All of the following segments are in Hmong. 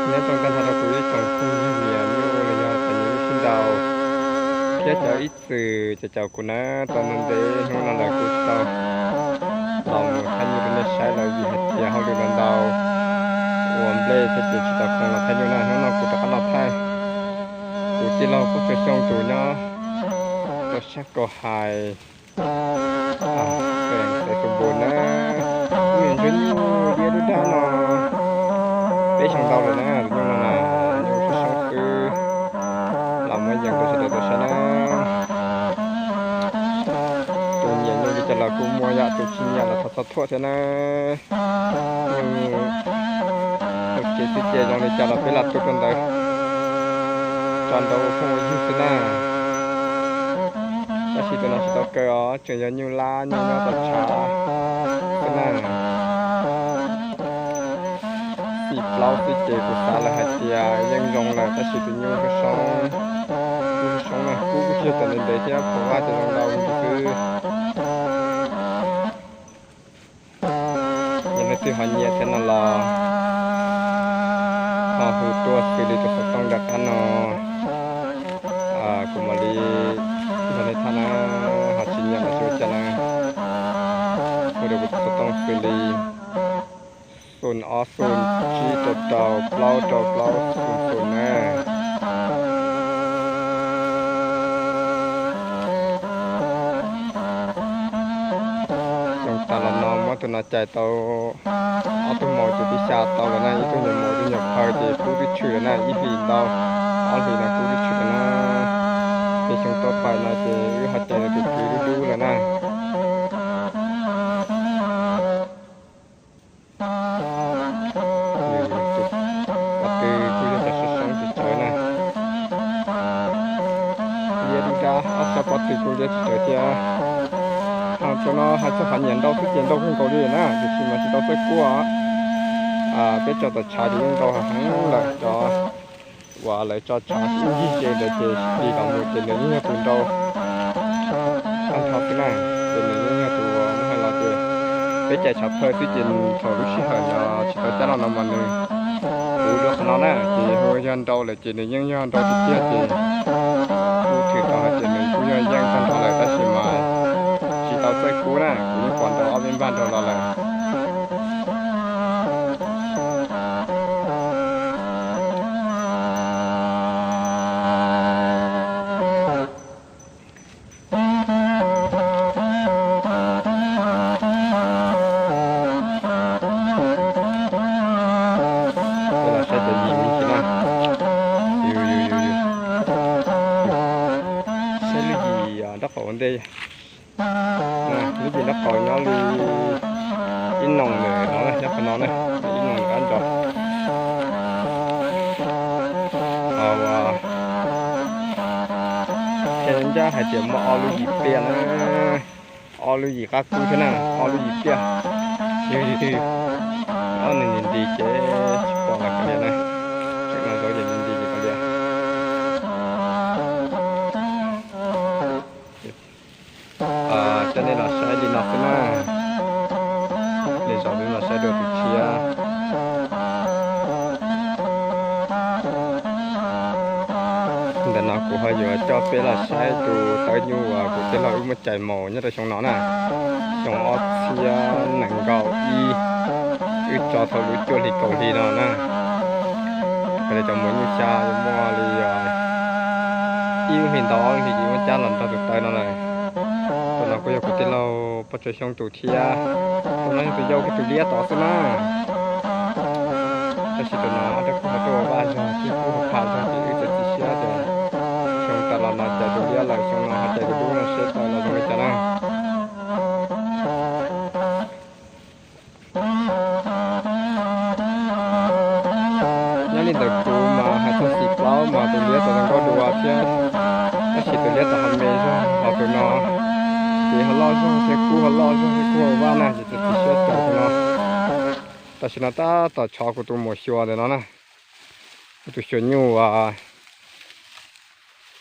Nyob zoo tag nrho rau kuv ib tsoom phooj ywg niam nyuj los yog cov niam nyuj sib nraus thiab cov ib txwm cov caum kuv na, tau ntev hnub no lawm kuv tsis tau los mus thaij nyuj rau nej saib lawm vim hais tias hauj lwm ntau ntau ua nplej thiab ces tsis tau khoom los thaij nyuj na. Hnub no kuv rov qab los thaij kuv tij laug Paj Tsawg Xyooj tus nyob rau sab Kaus Hais, Xeev Xeev Xus Npus na. Nyuj ntsuag nyuj liab dub dab no peb xyoo ntau lawm na, tus nyuj no na, nyuj sab soob xwb. Los muab yees rau sawv daws tau saib na. Tus nyiam nyuj li cas los kuj muaj yom, tus tsis nyiam los thov txhob thuam thiab na. Nyuj hauv tsev xwb ces zoo li cas los peb lam tu rau ntawd, tso nrau ua phooj ua ywg xwb na. Tab sis tus no tsis tau kaw os, tseem yog nyuj lab nyuj nyob tom tshav xwb na. Xim plaub xwb ces kuv xav lawm hais tias yeej zoo lawm, tab sis tus nyuj soob, nyuj soob na, kub kuj tsis yog cov ntev ntev thiab, pom vaj ces zoo ntau mus xwb. Yog leej twg ho nyiam thiab no los ho hu tuaj xws li tus xov tooj nram qab no, kuv mam li nrog nej tham na. Ho tsis nyiam los tsis ua cas na, hu rau kuv tus xov tooj xws li xoom ob xoom tsib rau rau plaub rau plaub xoom xoom na. Xyoo tas los no muab tus no cais tau ob tug maum ces tib xya tau lawm na, ib tug nyuam maum ib tug nyuam phaw ces kub twb tshwm lawm na, ib hlis ntau ob hlis no kub twb tshwm lawm na. Ces xyoo tau pais no ces wb ho cais tus kwv dub dub lawm na. Tus pob tw kuj yog cov soob soob tsis tsawg na. Liab dub dab, ob sab pob tw kuj liab tsis tsawg thiab. Ho tsuas no hais txog qhov nyiam nrau xwb ces nrau kawg nkaus li na, tiam sis mas tsis tau txawj kuaj. Peb tso tom tshav ces yeej nrau heev lawm, cov uas lawv tso tshav ib ncig ze ntawd ces dim los mus ces nws yeej yog tus nrau tag nrho xwb na. Ces nws yeej yog tus uas muab hais los ces peb cais tshav phaw xwb ces thaum lub sij hawm no tsis tau cab los no mas nws puv dua qhov no na, ces hu yog nrau lawm ces nws yeej yog nrau tiag tiag ces kuj thwm tau hais tias nws kuj yog yeej tag nrho lawm tab sis mas tsis tau txawj kub na, kuv yeej pom nrau ob peb npag nrau los lawm. Peb los saib cov yim me ntsis na. Yus, yus, yus, yus. Saib lub yim nraub qaum ua ntej. Lub yim nraub qaum nyob li ib noom ntawm no, nyob qhov no na, ib noom ntawm qab nrov. Ho qhia ncaj hais tias muaj ob lub yim pliaj na, ob lub yim qab kub thiab na, ob lub yim pliaj. Yog twg ob nws nti nti ces tsis pom lawm kav liam na, tseem no zaub ces nti nti ces kav liam. Coj nej los saib li no xwb na, lwm zaus peb los saib dua tus tshiab. Ntawm no kuv ho yuav coj peb los saib tus tawb nyuj uas kuv tij laug wb muab cais mus nyob rau xyoo no na, xyoo ob txhiab nees nkaum ib, wb tso thaum lub cuaj hli kaum hli no na. Raws li cov mus nyuj xya yuav muaj li ib lub hlis ntau ob lub hlis ces muab cab los nrog tus tawb no lawm. Tus no kuj yog kuv tij laug Paj Tsawg Xyooj tus thiab. Tus no yog tus yau kiag tus liab tod xwb na. Tab sis tus no ob rab kub ho tuaj ua vaj zog thiab kub ho pha zog ces wb txiav txim siab tias xyoo tas los no cais tus liab lawm, xyoo no ho cais tus dub no seb tawm los zoo li cas na. Nyob li ntawm kuv mas hais txog xim plaub mas tus liab tod zoo nkauj dua thiab, tab sis tus liab tod ho me zog, ho tus no ces ho loj zog thiab kub ho loj zog thiab kub ho vaj na, ces txiav txim siab cais tus no. Tam sim no tab tom tshov kuv tus maum xyuas ntawm no na, kuv tus xyuas nyuj uas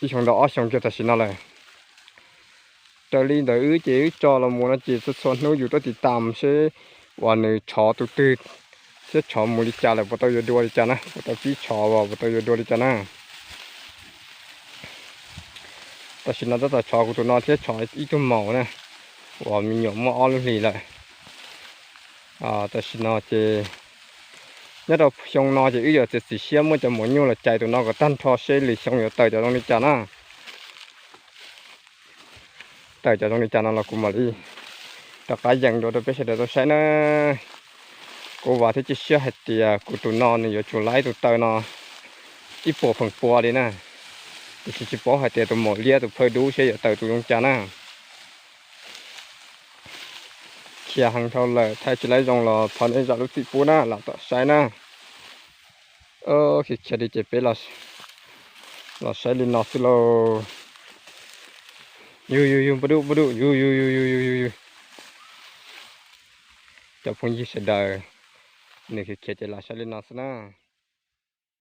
ib xyoo ntau ob xyoo kiag tam sim no lawm. Raws li ntawd wb ces wb tso los mus no ces txhua txhua hnub yus tuaj tiv tam seb uas nws tshov tus twg Thiab tshov mus li cas lawm, puas tau yuav dua li cas na, puas tau pib tshov, puas tau yuav dua li cas na. Tam sim no tab tom tshov kuv tus no thiab tshov ib tug maum na, uas me nyuam muaj ob lub hlis lawm. Tam sim no ces nyob rau xyoo no ces wb yuav txiav txim siab muab cov maum nyuj los cais tus no kom tag nrho seb lwm xyoo yuav tawm cov zoo li cas na. Tawm cov zoo li cas no los kuv mam li rov qab yees dua rau peb sawv daws tau saib na. Kuv vam thiab cia siab hais tias kuv tus no nws yuav tsum laib tus taw no ib puas feem pua li na. Tiam sis tsis paub hais tias tus maum liab tus phawj dub seb yuav tawm tus zoo cas na. Khiav heev dhau lawm, thaij tsis laib zoo los thov nej zam lub txim pub na, lam tom saib na. Khiav khiav li ces peb los saib li no xwb lauj. Yug yug yug, npaj duj npaj duj, yug yug yug yug yug yug yug. Cov phooj ywg sawv daws, nws khiav khiav ces lam saib li no xwb na.